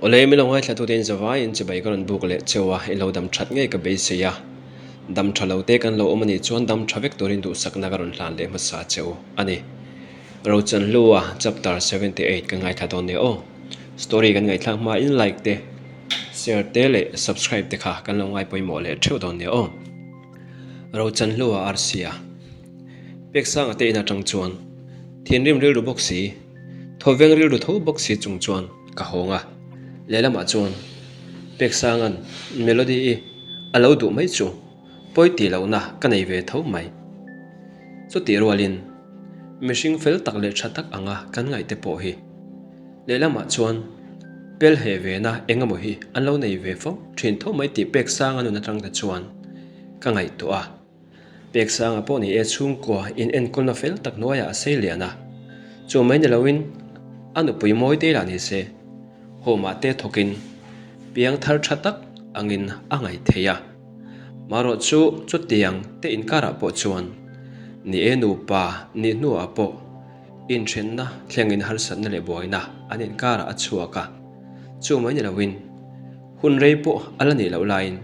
Awle min lo ngaithla tute in zavai in chibai ka rawn buk leh cheu a, i lo dam that ngei ka beisei a. Dam tha lo te kan lo awm a nih chuan dam tha vek turin duhsakna ka rawn hlan leh hmasa cheu a ni. Rochanhlua chapter 78 ka ngaithla dawn nia aw. Story kan ngaihthlak hma in like te, share te leh subscribe te kha kan lo ngai pawimawh leh theuh dawn nia aw. Rochanhlua RC a Peksanga te in atang chuan thinrim rilru bawk si, thawveng rilru tho bawk si chung chuan ka hawng a. Lehlamah chuan Peksanga'n Melody-i a lo duh mai chu pawi tih lohna ka nei ve tho mai. Chutih rualin mihring fel tak leh tha tak anga kan ngaihte pawh hi lehlamah chuan pel heh vena eng emaw hi an lo nei ve fo thin tho mai tih Peksanga nun atangte chuan ka ngaihtuah a. Peksanga pawh ni e chhungkua in enkawlna fel tak hnuaiah a sei lian a, chu mai ni loin a nupui mawi te lah ni se home ah te thawkin piang thar tha tak angin a ngaih thei a. Marawh chu chutiang te inkarah pawh chuan ni e nupa nih hnuah pawh inthenna thlengin harsatna leh buaina an inkarah a chhuak a, chu mai ni loin hun rei pawh a la nih loh laiin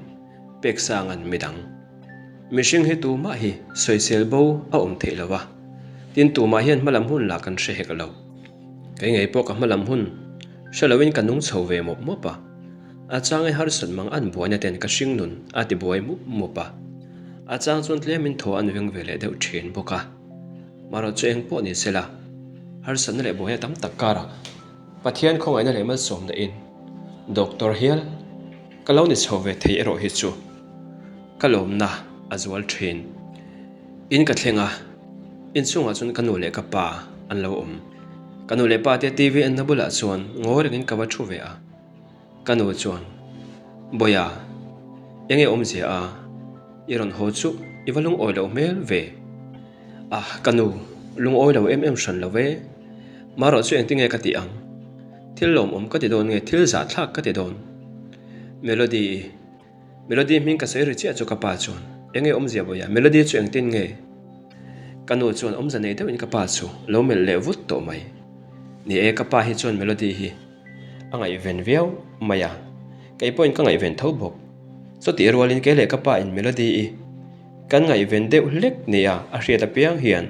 Peksanga'n midang. Mihring hi tumah hi sawisel bo a awm theih lo va, tin tumah hian hmalam hun lah kan hre hek lo. Kei ngei pawh ka hmalam hun hre loin ka nung chho ve mawp mawp a, a chang i harsat mang an buaina ten ka hring nun a ti buai mup mup a, a chang chuan tlemin thaw an veng ve leh deuh thin bawk a. Marawh chu eng pawh ni sela, harsatna leh buaina tam tak karah Pathian khawngaihna leh malsawmna in Doctor hial Ka lo ni chho ve thei erawh hi chu ka lawmna a zual thin. In ka thleng a, inchhungah chuan ka nu leh ka pa an lo awm. Ka nu leh pa te TV enna bulah chuan ngawi rengin ka va thu ve a. Ka nu chuan, Bawiha, enge awmzia a? I rawn haw chu i va lungawi loh hmel ve. Ah, ka nu, lungawi lo em em hran lo ve. Marawh chu engtinge ka tih ang? Thil lawmawm ka ti dawn nge thil zahthlak ka ti dawn? Melody Melody hming ka sawi ri chiah chu ka pa chuan enge awmzia bawiha Melody chu engtin nge? Ka nu chuan awmza nei deuhin ka pa chu lo melh leh vut tawh mai. Ni e ka pa hi chuan Melody hi a ngaihven viau mai a, kei pawhin ka ngaihven tho bawk. Chutih rualin kei leh ka pa in Melody i kan ngaihven deuh hlek nia a hriat apiang hian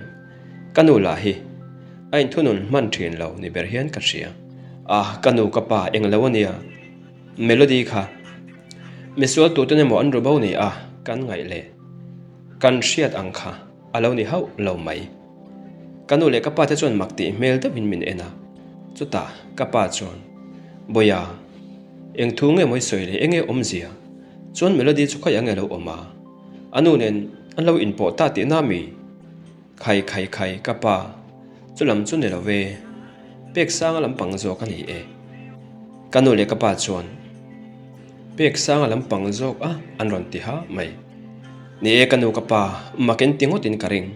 Ka nu lah hi a inthunun hman thin lo ni ber hian ka hria. Ah, ka nu ka pa eng lo ania. Melody kha misual tuten emaw an ru bo ni a kan ngaih leh kan hriat ang kha a lo ni hauh lo mai. Ka nu leh ka pa te chuan mak tih hmel deuhin min en a. Chutah ka pa chuan, Bawiha, eng thu nge maw i sawi leh enge awmzia? Chuan Melody chu khaih ange lo awm a? A nu nen an lo inpawh ta tihna mi? Khai khai khai ka pa, chu lam chu ni lo ve, pek sanga lampang zawk a ni e. Ka nu leh ka pa chuan pek sanga lampang zawk a an rawn ti ha mai. Ni e ka nu ka pa, mak in ti ngawt in ka ring.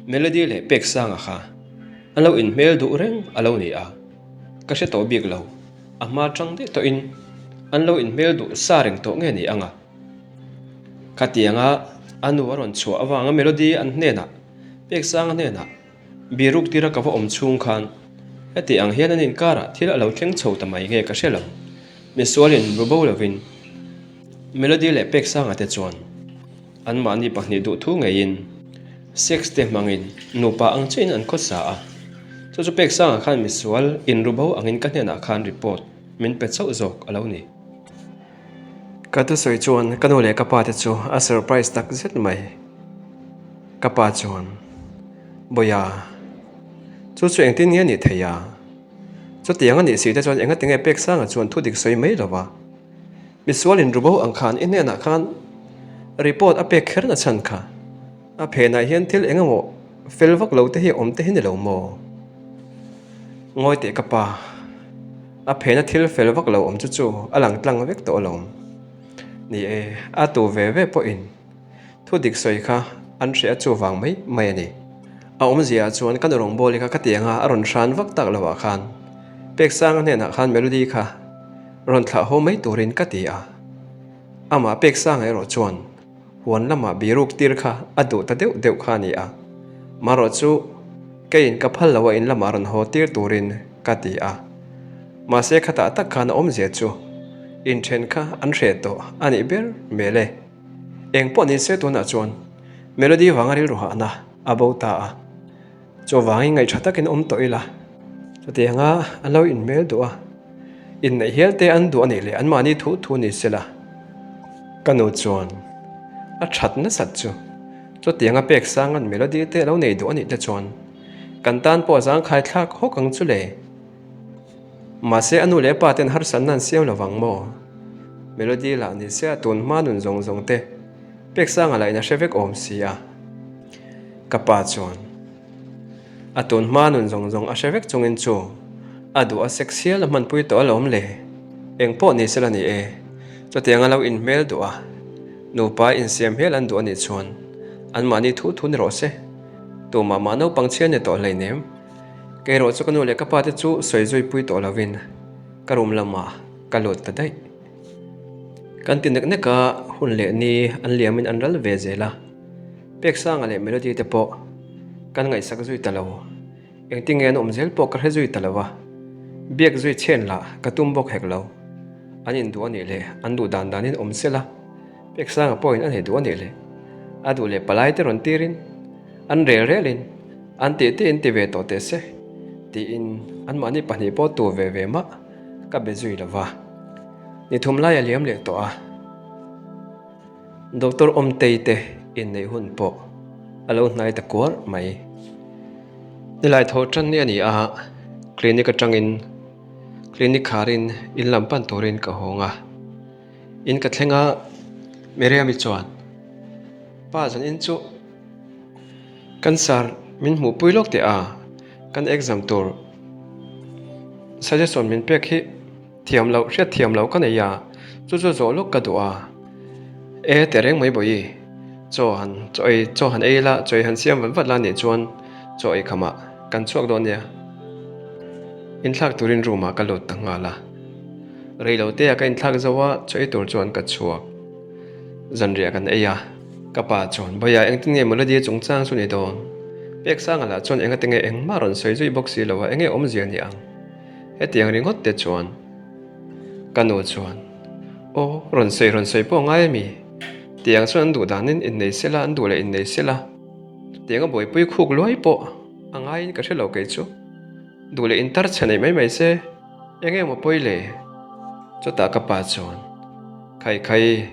Melody leh pek sanga kha an lo inhmel duh reng a lo ni a, ka hre tawh bik lo, a hma tang daih tawh in an lo inhmel duh sa reng tawh nge ni ang a. Khatianga a nu a rawn chhuah avanga Melody an hnenah, Peksanga hnenah biruk tira ka va awm chhung khan heti ang hian an inkarah thil a lo thleng chho ta mai nge ka hre lo. Misualin ru bo lovin Melody leh Peksanga te chuan anmahni pahnih duhthu ngeiin sex te hmangin nupa ang chiahin an khawsa a. Chu chu Peksanga khan misual inru bo angin ka hnenah khan report min pe chauh zawk a lo ni. Ka thusawi chuan ka nu leh ka pa te chu a surprise tak zet mai. Ka pa chuan, Bawiha, chu chu engtin nge a nih theih a? Chutiang a nih si te chuan enga tinge Peksanga chuan thu dik sawi mai lo va? Misual in rubo ang khan i hnenah khan report a pek kher na chhan kha. A phenah hian thil eng emaw fel vak lo te hi awm te hi ni lo maw? Ngawi teh ka pa. A phena thil fel vak lo awm chu chu a lang tlang vek tawh alawm. Ni e, a tu ve ve pawhin thu dik sawi kha an hria chuvang mai mai a ni. A awmzia ah chuan ka nu rawngbawli kha ka ti anga a rawn hran vak tak lo ah khan Peksanga hnenah khan Melody kha rawn thlah haw mai turin ka ti a. Amah Peksanga erawh chuan Huan lamah biruk tir kha a duh ta deuh deuh kha a ni a, marawh chu keiin ka phal lo a in lamah rawn haw tir turin ka ti a. Mahse khatah tak khan a awmzia chu inthen kha an hreh tawh a nih ber hmel e. Eng pawh ni se tunah chuan Melody vanga rilru hahna a bo ta a. Chuvangin ngaihṭha takin awm tawh ila, chutianga an lo inhmel duh a, inneih hial te an duh a nih leh anmahni thu thu ni sela. Ka nu chuan a ṭhat nasat chu chutianga pek sanga'n Melody te a lo nei duh a nih te chuan kan tan pawh a zangkhai thlak hawk ang chu le. Mahse a nu leh a pa ten harsatna an siam lovang maw? Melody lah ni se a tun hma nun zawng zawng te pek sanga lah in a hre vek awm si a. Ka pa chuan a tun hma nun zawng zawng a hre vek chungin chu a duh a sek sial a hmanpui tawh alawm le. Eng pawh ni sela ni e, chutiang a lo inhmel duh a, nupa insiam hial an duh a nih chuan anmahni thu thu ni rawh se. Tumah mah naupang chhia ni tawh hleinem. Kei erawh chu ka nu leh ka pa te chu sawi zui pui tawh lovin ka room lamah ka lut ta daih. Kan ti nek nek a, hun leh ni an liamin an ral ve zel a. Peksanga leh Melody te pawh kan ngaihsak zui ta lo. Engtin nge an awm zel pawh ka hre zui ta lo a, biak zui chhen lah ka tum bawk hek lo. An induh a nih leh an duh dan danin awm sela, Peksanga pawhin a nei duh a nih leh a duh leh palai te rawn tirin an rel relin an tih tih in ti ve tawh teh se tiin anmahni pahnih pawh tu ve ve mah ka be zui lo va. Ni thum lai a liam leh tawh a. Doctor Awmtei te inneih hun pawh a lo hnai ta kuar mai. Nilai thaw tan ni a ni a, clinic atangin clinic kharin in lam pan turin ka hawng a. In ka thleng a, Miriam-i chuan, Pa zan in chu cancer min hmuhpui lawk teh a, kan exam tur suggestion min pek hi thiam loh hriat thiam loh ka nei a, chu chu zawh lawk ka duh a. E teh reng mai bawi, chaw han chaw ei chaw han ei la, chaw ei han siam vat vat la nih chuan chaw ei khamah kan chhuak dawn nia. Inthlak turin room ah ka lut ta nghal a. Rei lo te ah ka inthlak zo a, chaw ei tur chuan ka chhuak. Zanriah kan ei a, ka pa chuan, Bawia engtin nge Melody chungchang chu ni dawn? Peksanga lah chuan engate nge engmah rawn sawi zui bawk si lo a, enge awmzia ni ang? Hetiang ringawt te chuan ka nu chuan, Aw, rawn sawi rawn sawi pawh ngai ami? Tiang chuan an duh danin innei sela, an duh leh innei sela. Tiang a buaipui khuk luai pawh a ngaiin ka hre lo kei chu. Duh leh intar chhe neih mai mai se. Eng emaw pawi le? Chutah ka pa chuan, Khai khai,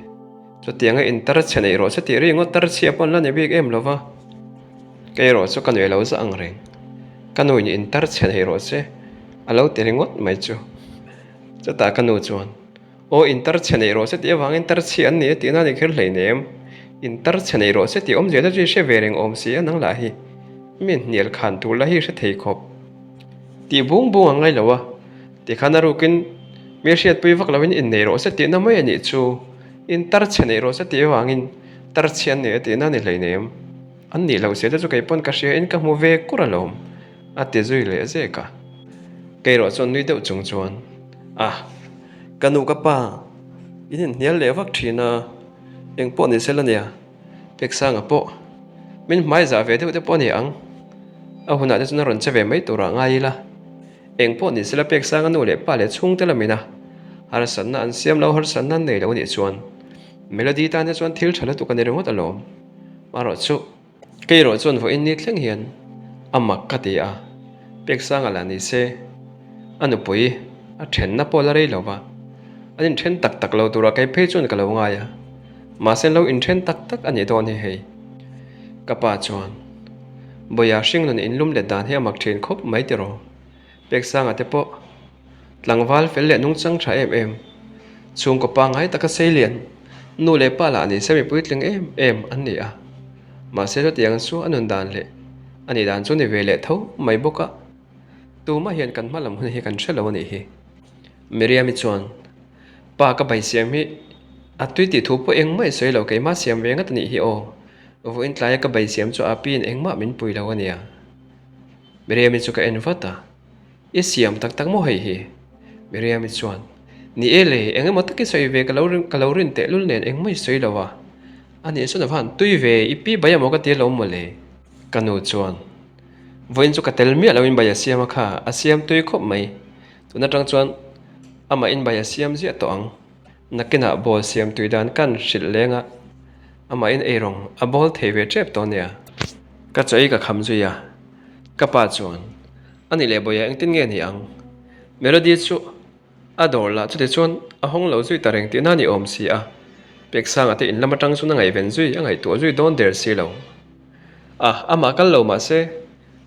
chutianga intar chhe neih rawh se tih ri ngawt tar chhia pawh an la ni bik em lo va. Kei erawh chu ka nuih lo zah ang reng. Ka nuin intar chhe neih rawh se a lo ti ringawt mai chu. Chutah ka nu chuan, Aw intar chhe neih rawh se tih avangin tar chhia an ni a tihna a ni kher hleinem. Intar chhe neih rawh se tih awmzia te chu i hre ve reng awm si a nang lah hi. Mi hnial khan tur lah hi i hre thei khawp. Tih bung bung a ngai lo a, tikhan a rukin mi hriatpui vak loin innei rawh se tihna mai a nih chu. In tar chhe neih rawh se tih avangin tar chhe an nei a tihna a ni hleinem. An nih loh sia te chu kei pawn ka hria in ka hmu ve kur alawm a ti zui leh zek a. Kei erawh chuan nui deuh chung chuan a ka nu ka pa in inhnial leh vak thin a, eng pawh ni sela nia. Peksanga pawh min hmai zah ve deuh te pawh a ni ang. A hunah te chuan a rawn che ve mai turah ngai ila. Eng pawh ni sela Peksanga nu leh pa leh chhungte lamin a harsatna an siam lo, harsatna an nei lo a nih chuan Melody tan te chuan thil tha lutuk a ni ringawt alawm. Marawh chu Kei erawh chuan vawiin ni thleng hian a mak ka ti a, Peksanga lah ni se a nupui a thenna pawh la rei lo va, an inthen tak tak lo turah kei phei chuan ka lo ngai a, mahse an lo inthen tak tak a nih dawn hi hei. Ka pa chuan, Bawia hringnun inlum let dan hi a mak thin khawp mai tiraw? Peksanga te pawh tlangval fel leh nungchang tha em em, chhungkaw pangngai taka sei lian, nu leh pa lah ni se mipui tling em em an ni a. Mahse chutiang chu a nun dan leh a nih dan chu ni ve leh tho mai bawk a, tumah hian kan hma lam hun hi kan hre lo a nih hi. Miriam-i chuan, Pa ka bai siam hi a tui tih thu pawh engmah i sawi lo, keimah siam ve ngat a nih hi aw. Vawiin tlaia ka bai siam chu a piin engmah min pui lo a nia. Miriam-i chu ka en vat a, I siam tak tak maw hei hi? Miriam-i chuan, Ni e le, eng emaw tak i sawi ve ka lo ka lo rin tehlul nen engmah i sawi lo a. A nih chuan a va han tui ve, i pi bai amaw ka ti alawm maw le? Ka nu chuan, Vawiin chu ka tel miah loin bai a siam a kha, a siam tui khawp mai. Tun atang chuan. Amah in bai a siam ziah tawh ang. Nakinah bawl siam tui dan kan hrilh leng a, amah in eirawng a bawl thei ve tep tawh nia. Ka chaw ei ka kham zui a, ka pa chuan, A nih leh Bawia engtin nge ni ang? Melody chu a dawr lah chuti chuan a hawng lo zui ta reng tihna ni awm si a, Peksanga te in lam atang chuan a ngaihven zui a ngaihtuah zui dawn der si lo. A, amah kal lo mahse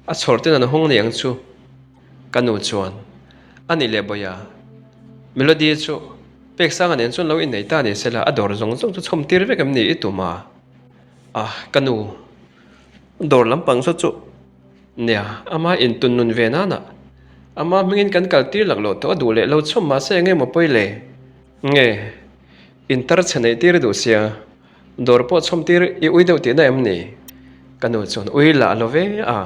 a chhawr ten an hawng ni ang chu. Ka nu chuan, A nih leh Bawia, Melody chu Peksanga nen chuan lo innei ta ni sela a dawr zawng zawng chu chhawm tir vek em ni i tum a? A, ka nu, dawr lampang saw chu nia, ama intun nun ve nana ama hmingin kan kal tir lak loh tawh a duh leh lo chhawm mahse enge maw pawi le? Nge, intar chhe neih tir i duh sia? Dawr pawh chhawm tir i ui deuh tihna em ni? Ka nu chuan ui lah lo ve a,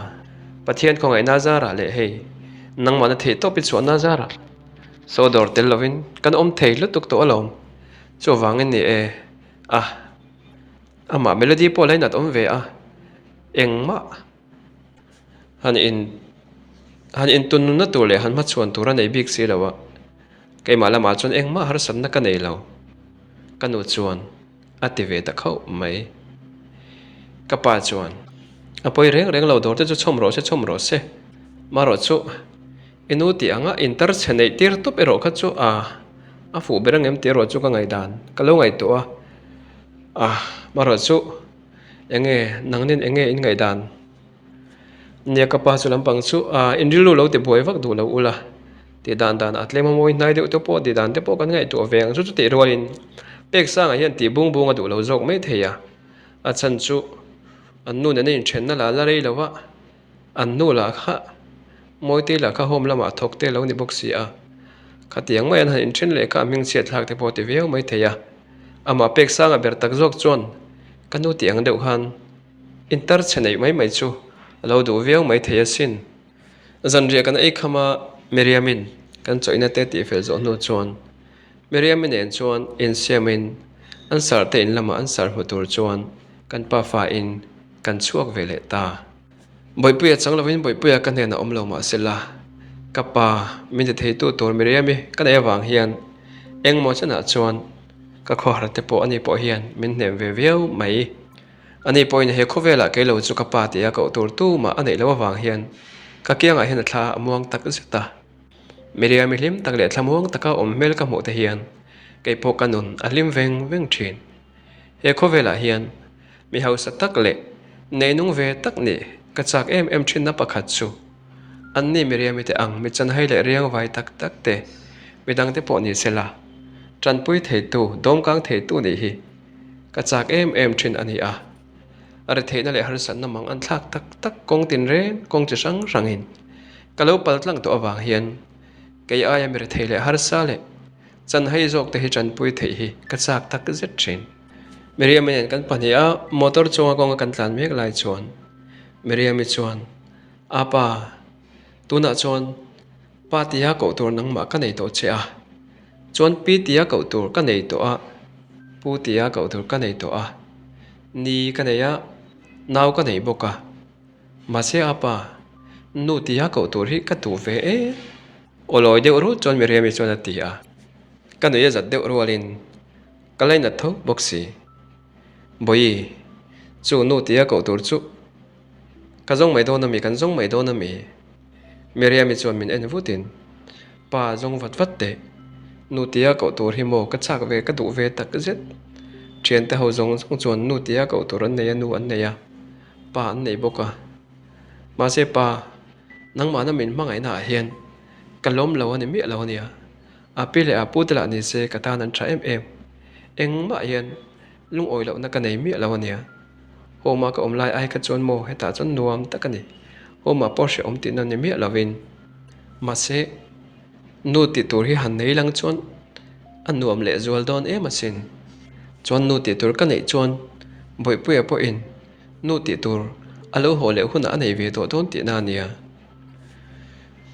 Pathian khawngaihna zarah leh hei nangmahna theih tawp i chhuahna zarah saw dawr tel lovin kan awm thei lutuk tawh alawm. Chuvangin ni e a, amah Melody pawh lainat awm ve a, engmah han in han intun nunna tur leh han hmachhuan tur a nei bik si lo a, keimah lamah chuan engmah harsatna ka nei lo. Ka nu chuan a ti ve ta khauh mai. Ka pa chuan, A pawi reng reng lo dawr te chu chhawm rawh se chhawm rawh se. Marawh chu i nu tih anga intar chhe neih tir tawp erawh kha chu a a fuh ber angem tih erawh chu ka ngaihdan ka lo ngaihtuah a. A marawh chu enge nangnin enge in ngaihdan? Nia ka pa chu lampang chu a inrilru lo ti buai vak duh lo ula tih dan dan a tlem a mawi hnai deuh te pawh tih dan te pawh kan ngaihtuah ve ang chu chutih rualin pek sangah hian tih bung bung a duh lo zawk mai thei a, a chhan chu an nu nena inthenna lah la rei lo a, an nu lah kha Mawite lah kha home lamah thawk te lo ni bawk si a, khatiang mai an han inthen leh kha a hmingchhiat thlak te pawh ti viau mai thei a, amah pek sanga ber tak zawk chuan ka nu tih ang deuh khan Intar chhe neih mai mai chu a lo duh viau mai thei asin. Zanriah kan ei kham a, Miriamin kan chawihna te tihfel zawh hnu chuan Miriami nen chuan insiamin an sar te in lamah an sar hmu tur chuan kan pafa in kan chhuak ve leh ta. Bawihpuia chang lovin Bawihpuia ka hnenah awm lo mah sela, ka pa min ti theitu tur Miriami ka neih avang hian engmaw chenah chuan ka khawhar te pawh ani pawh hian min hnem ve viau mai. Ani pawhin he khawvelah kei lo chu ka pa tia koh tur tumah a neih loh avang hian ka kiangah hian a thla a muang tak zet a. Miriami hlim tak leh thla muang taka awm hmel ka hmuh te hian kei pawh ka nun a hlim veng veng thin. He khawvelah hian mi hausa tak leh neinung ve tak nih ka chak em em thinna pakhat chu anni Miriami te ang mi chanhai leh riangvai tak tak te midangte pawh ni sela tanpui theitu dawmkang theitu nih hi Ka chak em em thin a ni a, a retheihna leh harsatna mang an thlak tak tak kawng tinreng kawng chi hrang hrangin ka lo pal tlang tawh avang hian kei aia mi rethei leh harsa leh chanhai zawk te hi tanpui theih hi ka chak tak zet thin. Miriam-i nen kan pahniha motor chunga kawnga kan tlan mek lai chuan Miriam-i chuan, Apa, tunah chuan pa tia koh tur nangmah ka nei tawh che a. Chuan pi tia koh tur ka nei tawh a, pu tia koh tur ka nei tawh a, ni ka nei a, nau ka nei bawk a. Mahse a pa, nu tia koh tur hi ka duh ve e. Aw lawi deuh rut chuan Miriami chuan a ti a, ka nuih a zat deuh rualin ka lainat tho bawk si. Bawihi, chu nu tia koh tur chu ka zawng mai dawn a mi, kan zawng mai dawn a mi? Miriami chuan min en vutin, Pa zawng vat vat teh, nu tia koh tur hi maw ka chak ve ka duh ve tak zet. Thiante ho zawng zawng chuan nu tia koh tur an nei a, nu an nei a, pa an nei bawk a. Mahse pa, nangmahna min hmangaihna ah hian ka lawm lo a ni miah lo a nia. A pi leh a pu te lah ni se ka tan an tha em em. Engmah hian lungawi lohna ka nei miah lo a nia. Home-a ka awm lai ai kha chuan maw hetah chuan nuam tak a ni. Home-ah pawh hrehawm tihna ni miah lovin. Mahse, nu tih tur hi han nei lang chuan a nuam leh zual dawn em asin. Chuan nu tih tur ka neih chuan Bawihpuia pawhin nu tih tur a lo haw leh hunah a nei ve tawh dawn tihna a nia.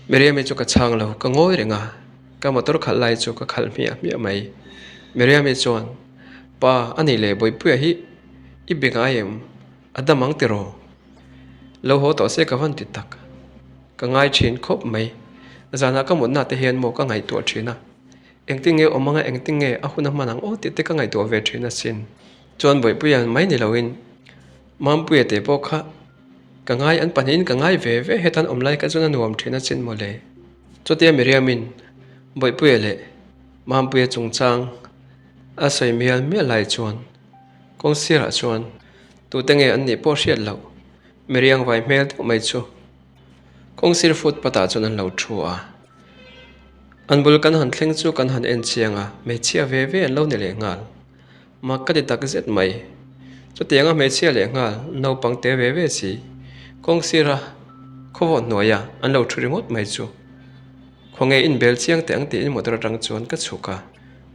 Miriam-i chu ka chhang lo, ka ngawi reng a, ka motor khalh lai chu ka khalh hmiah hmiah mai. Miriam-i chuan, Pa, a nih leh Bawihpuia hi i be ngai em? A dam ang tiraw? Lo haw tawh se ka van ti tak. Ka ngai thin khawp mai. Zanah ka mutna te hian maw ka ngaihtuah thin a. Engtin nge awm anga engtin nge a hun a hman ang aw tih te ka ngaihtuah ve thin asin. Chuan Bawihpuia mai ni loin Mampuia te pawh kha ka ngai an pahnihin ka ngai ve ve hetan awm lai kha chuan a nuam thin asin mawle. Chutia Miriamin Bawihpuia leh Mampuia chungchang a sawi mial mial lai chuan kawng sirah chuan tute nge an nih pawh hriat loh Miriang vai hmel deuh mai chu kawng sir footpath ah chuan an lo thu a. An bul kan han thleng chu kan han en chiang a, hmeichhia ve ve an lo ni leh nghal. Mak ka ti tak zet mai. Chutianga hmeichhia leh nghal naupang te ve ve si, kawng sira khawvawh hnuaia an lo thu ringawt mai chu. Khawnge inbel chiang teh ang tiin motor atang chuan ka chhuk a.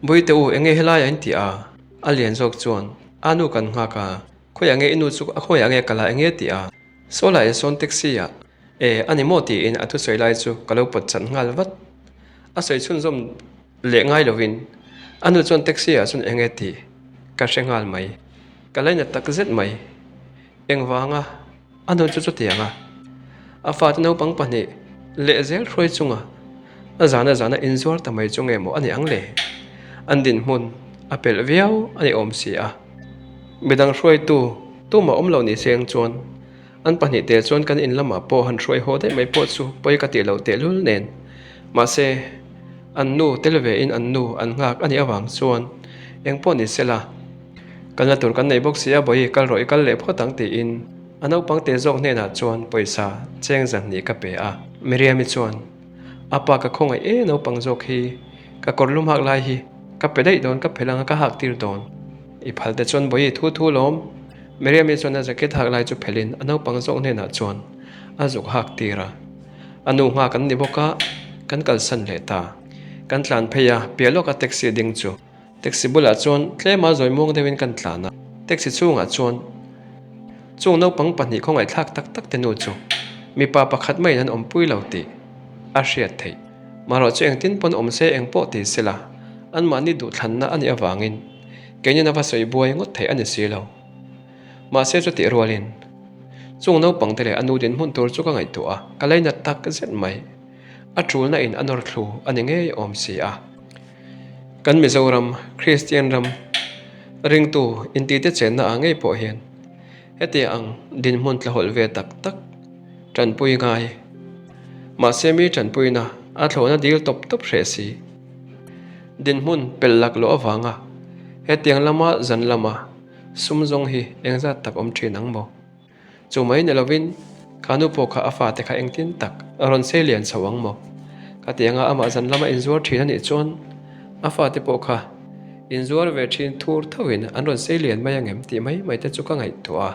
Buite u, enge helai a in tih a? A lian zawk chuan, A nu kan nghak a, khawiah nge i nu chu a khawiah nge ka la enge tih a? Saw lah in sawn taxi ah e a ni maw tiin a thusawi lai chu ka lo pawt chan nghal vat. A sawi chhunzawm leh ngai lovin a nu chuan taxi ah chuan enge tih ka hre nghal mai. Ka lainat tak zet mai. Engvanga a nu chu chutiang a a fate naupang pahnih lehzel hruai chunga a zana zana inzuar ta mai chu nge maw a ni ang le? An dinhmun a pelh viau a ni awm si a. Midang hruaitu tumah awm lo ni seng chuan an pahnihte chuan kan in lamah pawh han hruai haw daih mai pawh chu pawi ka tih loh tehlul nen. Mahse, an nu tel vein an nu an nghak a nih avang chuan engpawh ni sela, kalna tur kan nei bawk si a, bawi kal rawh i kal leh phawt ang tiin a naupang te zawk hnenah chuan pawisa cheng zahnih ka pe a. Miriami chuan, A pa ka khawngaih e naupang zawk hi, ka kawr lum hak lai hi ka pe daih dawn ka phelh anga ka hak tir dawn. I phal te chuan bawi thu thu lawm. Miriami chuan a jacket hak lai chu phelhin a naupang zawk hnenah chuan a zuk hak tir a. A nu nghak an ni bawk a, kan kalsan leh ta. Kan tlan phei a, piah lawka taxi ding chu. Taxi bulah chuan tlema zawi muang deuhin kan tlan a, taxi chhungah chuan chung naupang pahnih khawngaihthlak tak tak te nu chu mipa pakhat maiin an awmpui lo tih a hriat theih. Marawh chu engtin pawn awm se eng pawh ti sela, anmahni duhthlanna a nih avangin keinin a va sawi buai ngawt theih a ni si lo. Mahse chutih rualin chung naupang te leh a nu dinhmun tur chu ka ngaihtuah a, ka lainat tak zet mai. A tulna in a nawr thlu a ni ngei awm si a. Kan Mizoram, Kristian ram, ringtu intite chenna ah ngei pawh hian hetiang ang dinhmun tlahawlh ve tak tak tanpui ngai. Mahse mi tanpuina a thlawhna dil tawp tawp hreh si. Dinhmun pelh laklawh avanga hetiang lama zan lama sum zawng hi engzat tak awm thin ang maw? Chu mai ni lovin, kha nu pawh kha a fate kha engtin tak a rawn sei lian chho ang maw? Ka ti anga amah zan lama inzuar thin a nih chuan a fate pawh kha inzuar ve thin thur thoin an rawn sei lian mai angem tih mai mai te chu ka ngaihtuah a.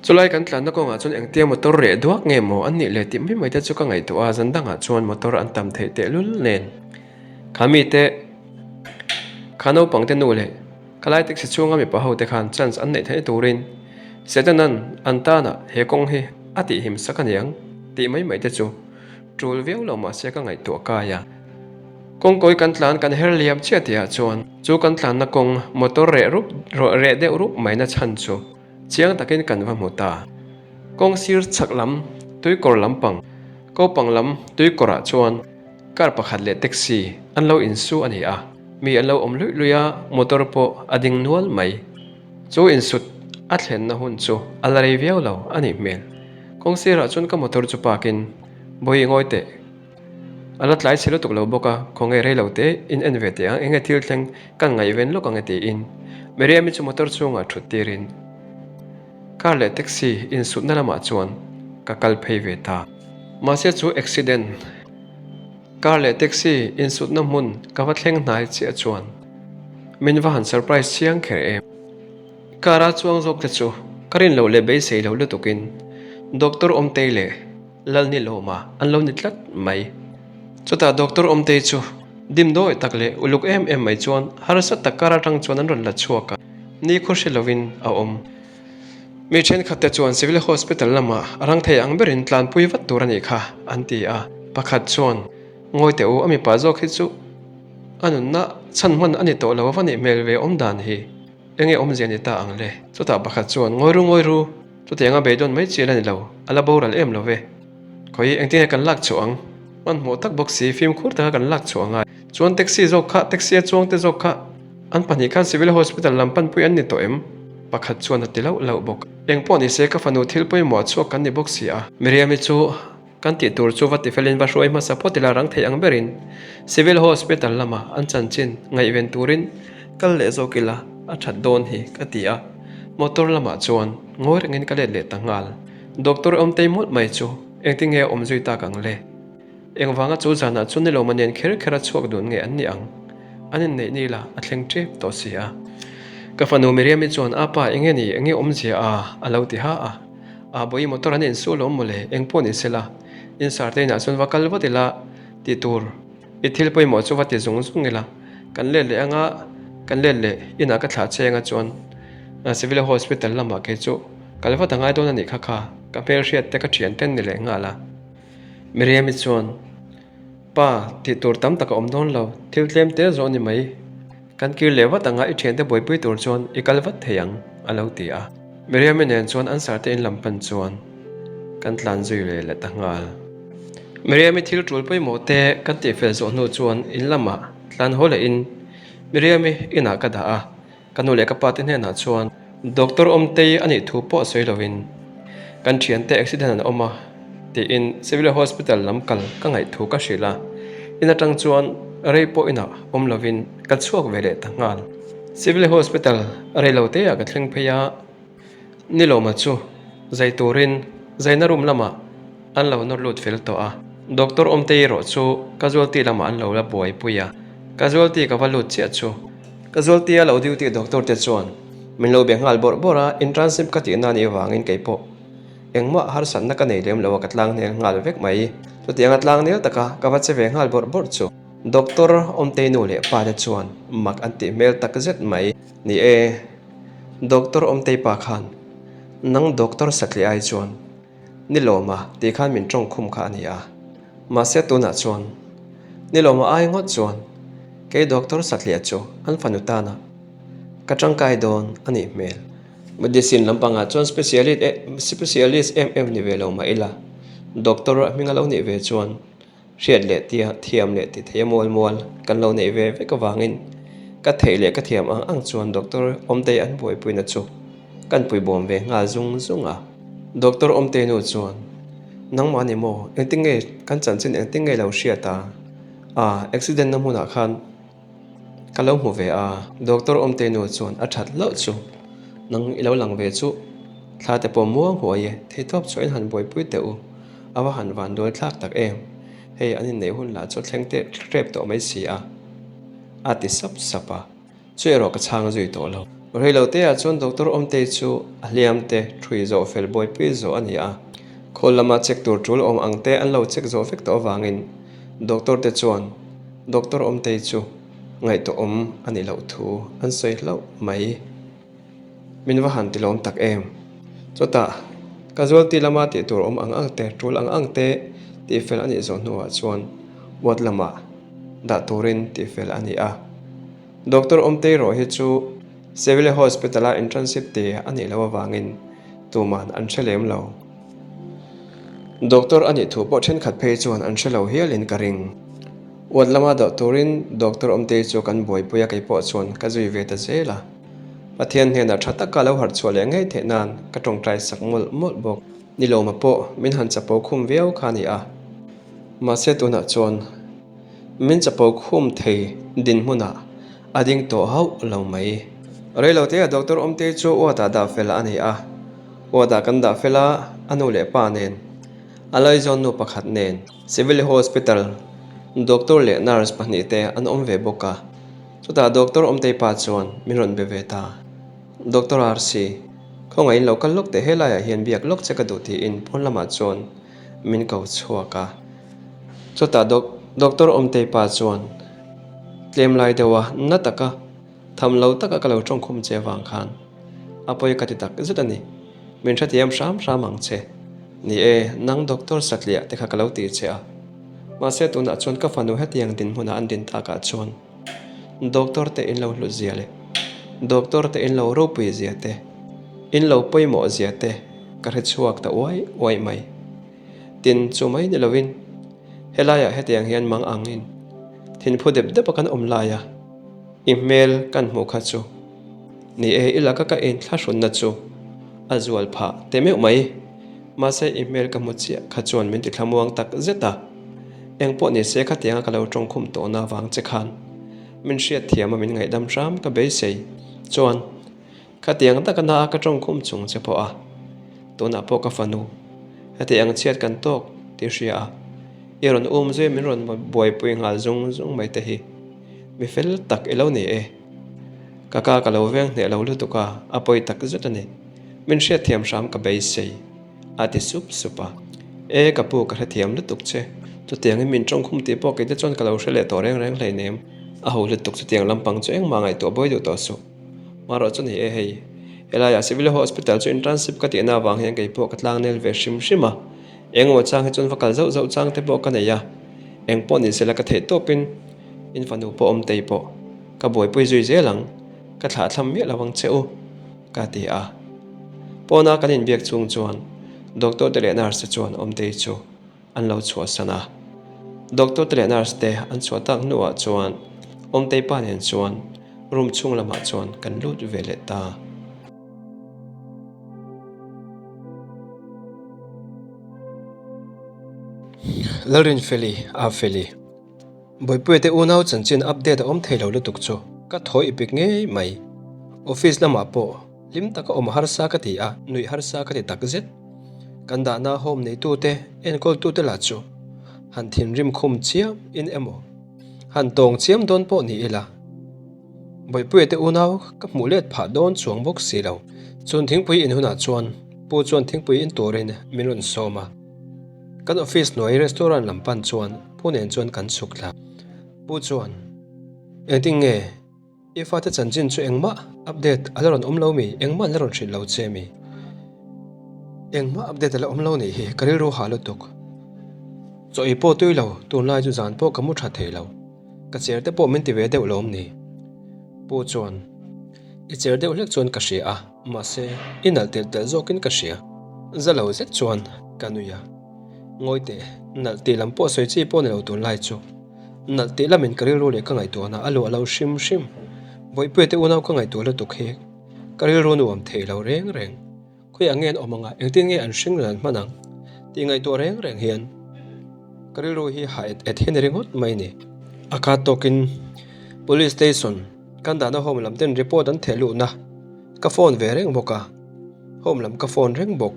Chulai kan tlanna kawngah chuan engtia motor reh duak nge maw an nih le tih mai mai te chu ka ngaihtuah a, zan dangah chuan motor an tam theih tehlul nen kha mite kha naupangte nu leh Khalai taxi chhunga mipa ho te khan chance an neih theih turin Setanan an tanah he kawng hi a tih him sak aniang tih mai mai te chu tul viau lo mahse ka ngaihtuah kai a. Kawngkawi kan tlan kan her liam chiah tihah chuan chu kan tlanna kawng motor reh rup reh deuh rup mai na chhan chu chiang takin kan va hmu ta. Kawng sir chhak lam tuikawr lampang kopang lam tuikawrah chuan Car pakhat leh taxi an lo insu a ni a, mi an lo awm luih luih a, motor pawh a ding nual mai. Chu insut a thlenna hun chu a la rei viau lo a nih hmel. Kawng sirah chuan ka motor chu park in, Bawi ngawi teh. A la tlai chhe lutuk lo bawk a, khawnge rei lo te in en ve teh ang, enge thil thleng kan ngaihven lawk ang e tiin Miriam-i chu motor chhungah thut tirin car leh taxi insutna lamah chuan ka kal phei ve ta. Mahse chu accident Car leh taxi insutna hmun ka va thleng hnai chiah chuan min va han surprise chiang kher em. Car a chuang zawk te chu ka rin loh leh beisei loh lutukin Doctor Awmtei leh Lalnilawma an lo ni tlat mai. Chutah Doctor Awmtei chu dim dawi tak leh uluk em em mai chuan harsa tak car atang chuan an rawn la chhuak a, ni khaw hre lovin a awm. Mi thenkhatte chuan Civil Hospital lamah a rang thei ang berin tlanpui vat tur a nih kha an ti a, pakhat chuan, Ngawi teh u, a mipa zawk hi chu a nunna chhan hman a ni tawh lo va nih hmel ve awm dan hi enge awmzia ni ta ang le? Chutah pakhat chuan, Ngawi ru, ngawi ru, chutianga beidawn mai chi la ni lo, a la boral em lo ve. Khawi, engtin nge kan lak chhuah ang? Hmanhmawh tak bawk si, fimkhur taka kan lak chhuah angai. Chuan taxi zawk kha, taxi a chuang te zawk kha an pahnih khan Civil Hospital lam panpui an ni tawh em? Pakhat chuan a ti lauh lauh bawk. Engpawh ni se ka fanu thil pawimawh a chhuak kan ni bawk si a. Miriam-i chu kan tih tur chu va tifelin va hruai hmasa phawt ila rang thei ang berin Civil Hospital lama an chanchin ngaihven turin kal leh zawk ila a that dawn hi ka ti a. Motor lamah chuan ngawi rengin ka let leh ta nghal. Doctor awmtei mawlh mai chu engtinge a awm zui tak ang le? Engvanga chu zanah chu nilawma nen kher kher a chhuak dun nge an nih ang? An inneih ni la a thleng tep tawh si a. Ka fanu Miriam-i chuan, A pa, enge ni, enge awmzia a? a lo ti ha a. A bawi motor an insu alawm mawle, eng pawh ni sela, insar te inah chuan va kal vat ila ti tur. I thil pawimawh chu va ti zung zung ila, kan let leh anga, kan let leh inah ka thlah che anga chuan Civil Hospital lamah kei chu kal vat a ngai dawn a nih kha kha, ka hmelhriat te ka thian ten ni leh nghal a. Miriam-i chuan, Pa, tih tur tam tak a awm dawn lo, thil tlem te zawh a ni mai. Kan kir leh vat anga i thiante buaipui tur chuan i kal vat thei ang, a lo ti a. Miriam-i nen chuan an sarte in lam pan chuan kan tlan zui leh leh ta nghal. Miriam-i thil tul pawimawh te kan tihfel zawh hnu chuan in lamah tlan haw lehin Miriam-i inah ka dah a. Ka nu leh ka pa te hnenah chuan Doctor Awmtei a nih thu pawh sawi lovin kan thiante accident an awm a tiin Civil Hospital lam kal ka ngaih thu ka hrilh a, in atang chuan rei pawh inah awm lovin ka chhuak ve leh ta nghal. Civil Hospital rei lo te ah ka thleng phei a, Nilawma chu zai turin zaina room lamah an lo nawr lut fel tawh a, Doctor Awmtei erawh chu casualty lamah an lo la buaipui a, casualty ka va lut chiah chu. Casualty a lo duty doctor te chuan min lo be nghal bawrh bawrh a, internship ka tihna anih avangin kei pawh engmah harsatna ka nei lem lo a ka tlang nel nghal vek mai. Chutianga tlang nel taka ka va che ve nghal bawrh bawrh chu Doctor Awmtei nu leh pa te chuan mak an tih hmel tak zet mai. Ni e, Doctor Awmtei pa khan nang doctor satliah ai chuan Ni lawma tih khan min tawng khum kha a ni a, mahse tunah chuan ni lawma ai ngawt chuan kei doctor satliah chu an fanu tana ka tangkai dawn a nih hmel. Medicine lampangah chuan specialist em em ni ve lo mah ila doctor a hming a lo nih ve chuan Hriat leh tia thiam leh ti thei a mual mual kan lo neih ve vek avangin ka theih leh ka thiam ang ang chuan Doctor Awmtei an buaipuina chu kan puibawm ve nghal zung zung a. Doctor Awmtei nu chuan, Nangmah ni maw? Engtin nge kan chanchin engtin nge lo hriat a? Aa, accident na hmunah khan Ka lo hmu ve a, Doctor Awmtei nu chuan a that hlauh chu nang i lo lang ve chu thla te pawh muang huai e, theitawp chhuah in han buaipui teh u, a va han van dual thlak tak em, hei an inneih hun lah chu thleng teh hrep tawh mai si a, a ti sap sap a, chu erawh ka chhang zui tawh lo. Reilote ah chuan Doctor Awmtei chu a hliam te thui zawh fel buaipui zawh a ni a, khawl lama check tur tul awm ang te an lo check zawh vek tawh avangin Doctor te chuan Doctor Awmtei chu ngaihtuahawm a nih loh thu an sawi hlauh mai. Min va han tilawm tak em? Chutah casualty lama tih tur awm ang ang te, tul ang ang te tihfel a nih zawh hnuah chuan ward lamah dah turin tihfel a ni a. Doctor Awmtei rawh hi chu Civil Hospital-a internship ti a nih loh avangin tuman an hre lem lo. Doctor a nih thu pawh thenkhat phei chuan an hre lo hialin ka ring. Ward lama dawh turin Doctor Awmtei chu kan buaipui a keipawh chuan ka zui ve ta zel a. Pathian hnenah tha taka lo harh chhuah leh ngei theih nan ka tawngtai sak mawlh mawlh bawk. Nilawma pawh min han chapo khum viau kha a ni a. Mahse tunah chuan min chapo khum thei dinhmunah a ding tawh hauh lo mai. Reilotea Doctor Awmtei chu ward ah dah fel a ni a. Ward ah kan dah fel a, a nu leh pa nen, a laizawn nu pakhat nen. Civil Hospital Doctor leh Nurse pahnihte an awm ve bawk a, chutah Doctor Awmtei pa chuan min rawn be ve ta. Doctor RC, khawngaihin lo kal lawk teh helaiah hian biak lawk che ka duh tiin pawn lamah chuan min ko chhuak a. Chutah Doctor Awmtei pa chuan tlem lai deuha na taka Tham lo taka ka lo tawngkhum che avang khan a pawi ka ti tak zet a ni. Min hrethiam hram hram ang che. Ni e, nang doctor satliah te kha ka lo ti che a. Mahse tunah chuan ka fanu hetiang dinhmunah an din takah chuan doctor te in lo hlut zia leh doctor te in lo ropui zia te, in lo pawimawh zia te ka hre chhuak ta uai uai mai. Tin, chu mai ni lovin helaiah hetiang hian mang angin. Thinphu dep dep a kan awm lai a, i hmel kan hmuh kha chu ni e, i laka ka inthlahrunna chu a zual phah teh meuh mai. Mahse i hmel ka hmu chiah kha chuan min ti thlamuang tak zet a, engpawh ni se khatianga ka lo tawngkhum tawhna vang che khan min hriatthiam a min ngaihdam hram ka beisei chuan Khatiang taka na ka tawngkhum chung che pawh a, tunah pawh ka fanu heti ang chhiat kan tawk tih hria a, i rawn um zui min rawn buaipui nghal zung zung mai te hi mi fel tak i lo ni e. Ka ka ka lo veng hneh lo lutuk a, a pawi tak zet a ni. Min hriatthiam hram ka beisei, a ti sup sup a. E ka pu ka hrethiam lutuk che, chutiangin min tawngkhum tih pawh kei te chuan ka lo hre leh tawh reng reng hleinem, a ho lutuk chutiang lampang chu engmah ngaihtuah buai duh tawh suh. Marawh chu ni e hei, helaiah Civil Hospital chu internship ka tihna avang hian kei pawh ka tlangnel ve hrim hrim a, engemaw chang hi chuan va kal zauh zauh chang te pawh ka nei a, eng pawh ni sela ka theih tawpin in fanu pawh awm tei pawh ka buaipui zui zel ang, ka thlah thlam miah lo ang che u, ka ti a. Pawna kan inbiak chhung chuan Doctor te leh nurse te chuan Awmtei chu an lo chhuahsan a. Doctor te leh nurse te an chhuah tak hnuah chuan Awmtei pa nen chuan room chhung lamah chuan kan lut ve leh ta. Lalrinfeli, Afeli. Bawipuia te unau chanchin update a awm thei lo lutuk chu ka thaw i pik ngei mai. Office lamah pawh hlim taka awm harsa ka ti a, nuih harsa ka ti tak zet. Kan dahna home neitute, enkawltute lah chu han thinrim khum chiam in emaw, han tawng chiam dawn pawh ni ila. Bawipuia te unau ka hmuh let phah dawn chuang bawk si lo. Chun thingpui in hunah chuan Pu chuan thingpui in turin min rawn sawm a. Kan office hnuai restaurant lam pan chuan Pu nen chuan kan chhuk thla. Pu chuan, Engtin nge i fate chanchin chu engmah update a la rawn awm lo mi? Engmah an la rawn hrilh lo che mi? Engmah update a la awm lo nih hi ka rilru hah lutuk. Chaw ei pawh tui lo, tunlai chu zan pawh ka mu tha thei lo. Ka cher te pawh min ti ve deuh lawm ni? Pu chuan, I cher deuh hlek chuan ka hria a, mahse i nalh telh telh zawkin ka hria. Za lo zet chuan ka nui a. Ngawi teh, nalh tih lam pawh sawi chi pawh ni lo tunlai chu. Nalh tih lamin ka rilru leh ka ngaihtuahna a luah lo hrim hrim. Bawihpuia te unau ka ngaihtuah lutuk hi ka rilru nuam thei lo reng reng. Khawiah nge an awm ang a, engtin nge an hring ran hman ang tih ngaihtuah reng reng hian ka rilru hi hah et et hian ringawt mai a ni. A khat tawkin Police Station kan dahna home lam ten report an theh luhna ka phone ve reng bawk a, home lam ka phone reng bawk.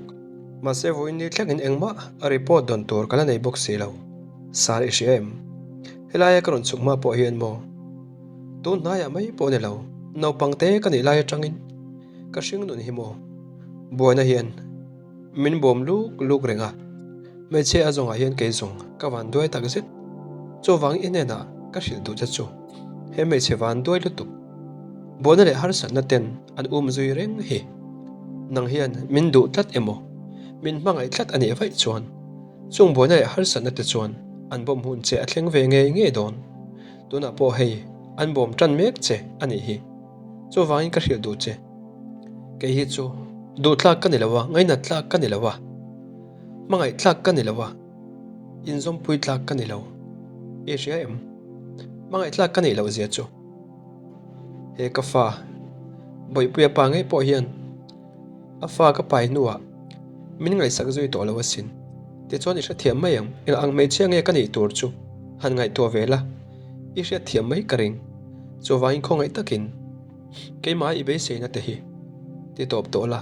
Mahse vawiin ni thlengin engmah a report dawn tur ka la nei bawk si lo. Sir i hria em? Helaia ka rawn chhuk hma pawh hian maw? Tun hnaiah mai pawh a ni lo, naupang te ka nih lai atangin Ka hring nun hi maw? Buaina hian min bawm luk luk reng a, hmeichhia a zawngah hian kei zawng ka van duai tak zet. Chuvang i hnenah ka hrilh duh che chu he hmeichhe van duai lutuk. Buaina leh harsatna ten an um zui reng hi. Nang hian min duh tlat emaw, min hmangaih tlat a nih vaih chuan chung buaina leh harsatna te chuan an bawm hun che a thleng ve ngei ngei dawn. Tunah pawh hei an bawm tan mek che a nih hi. Chuvangin ka hrilh duh che. Kei hi chu duh tlak ka ni lo a, ngainat tlak ka ni lo a, hmangaih tlak ka ni lo a, inzawmpui tlak ka ni lo. I hria em? Hmangaih tlak ka nih loh zia chu. He ka fa, Bawihpuia pa ngei pawh hian a fa ka pai hnuah min ngaihsak zui tawh lo asin. Tichuan i hrethiam mai ang, eng ang hmeichhia nge ka nih tur chu han ngaihtuah ve la, i hriatthiam mai ka ring. Chuvangin khawngaih takin keimah i beiseina te hi ti tawp tawh la.